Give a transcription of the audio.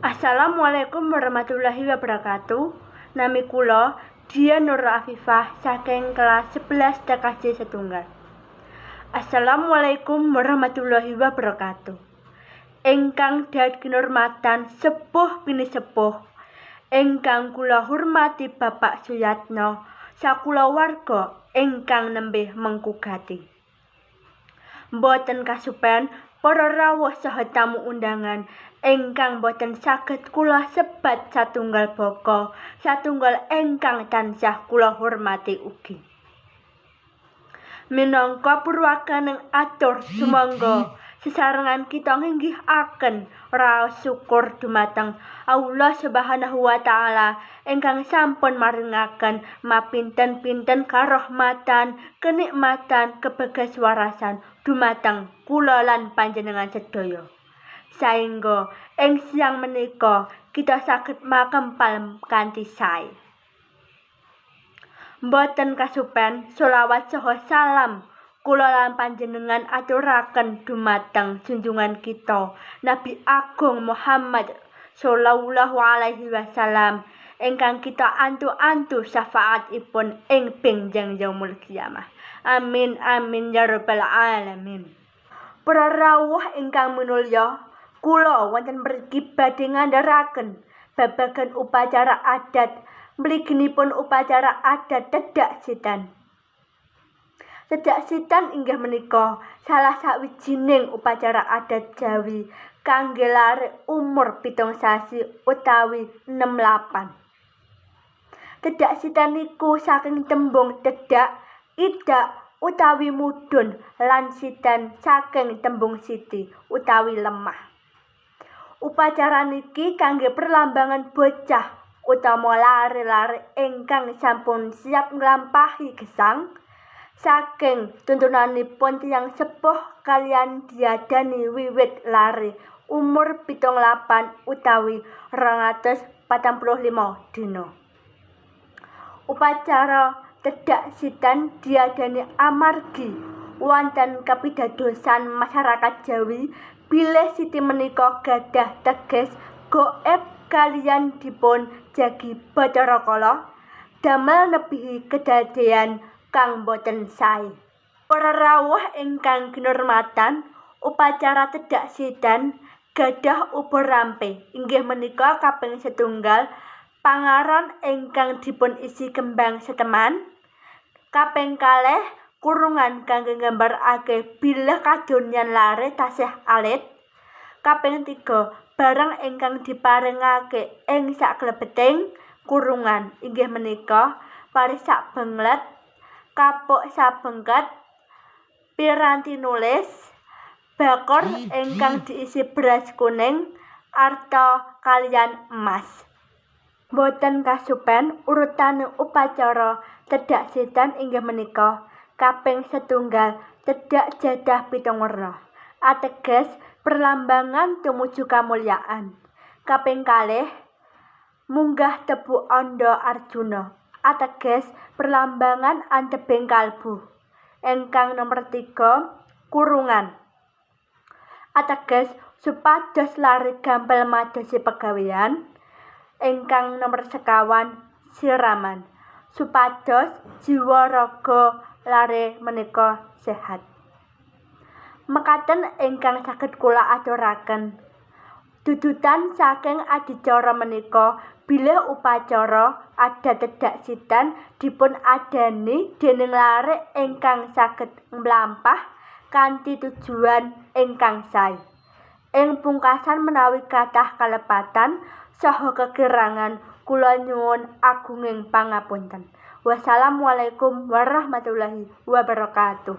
Assalamualaikum warahmatullahi wabarakatuh. Nami kula Dian Nur Afifah saking kelas 11 TKJ setunggal. Assalamualaikum warahmatullahi wabarakatuh. Ingkang dahat kinurmatan sepuh pinisepuh, ingkang kula hormati Bapak Suyatno sakulawarga ingkang nembe mengku gati. Boten kasupen para rawuh saha tamu undangan ingkang boten saged kula sebat satunggal baka satunggal ingkang tansah kula hormati ugi. Minangka purwakaning atur sumangga sesarengan kita nginggihaken raos syukur dumateng Allah Subhanahu wa taala ingkang sampun maringaken mapinten-pinten karahmatan, kenikmatan, kebagaswarasan dumateng kula lan panjenengan sedaya. Saengga ing siang menika kita saged makempal kanthi sae. Mboten kasupen sholawat saha salam kula lan panjenengan aturaken dumateng junjungan kita Nabi Agung Muhammad sallallahu alaihi wasallam ingkang kita antu-antu syafaatipun ing benjang yaumul kiamah. Amin amin ya rabbal alamin. Para rawuh ingkang minulya, kula wonten mriki badhe ngandharaken babagan upacara adat mliginipun upacara adat Tedhak Sitan. Tedhak Sitan inggih menika salah sawijining upacara adat Jawi kangge lare umur 7 sasi utawi 6 lapan. Tedhak Sitan niku saking tembung tedhak, idak utawi mudhun lan sitan saking tembung siti utawi lemah. Upacara niki kangge perlambangan bocah utawa lare-lare ingkang sampun siap nglampahi gesang saking tuntunanipun tiyang sepuh kaliyan diadani wiwit lare umur 7 lapan utawi 245 dina. Upacara Tedhak Sitan diadani amargi wonten kapidadosan masyarakat Jawi bilih siti menika gadah teges gaib kaliyan dipun jagi Bathara Kala damel nebihi kedadeyan kang boten sae. Para rawuh ingkang kinurmatan, upacara Tedhak Sitan gadah uba rampe inggih menika kaping setunggal pangaron ingkang dipun isi kembang seteman, kaping kalih kurungan kangge nggambarake bilih kadonyan lare tasih alit, kaping tiga barang ingkang diparingake ing saklebeting kurungan inggih menika paris sabenglet, kapuk sabengket, piranti nulis, bakor ingkang diisi beras kuning, arta kaliyan emas. Boten kasupen urutane upacara Tedhak Sitan inggih menika kaping setunggal tedhak jadah pitung werna ateges perlambangan tumuju kamulyaan. Kaping kalih munggah tebu andha Arjuna ateges perlambangan antebing kalbu. Ingkang nomer 3 kurungan ateges supados lare gampil madosi pegawean. Ingkang nomer sekawan siraman supados jiwa raga lare menika sehat. Mekaten ingkang saged kula aturaken. Dudutan saking adicara menika bilih upacara adat Tedhak Sitan dipun adani dening lare ingkang saged mlampah kanthi tujuan ingkang sae. Ing pungkasan menawi kathah kalepatan saha kekirangan kula nyuwun agunging pangapunten. Wassalamualaikum warahmatullahi wabarakatuh.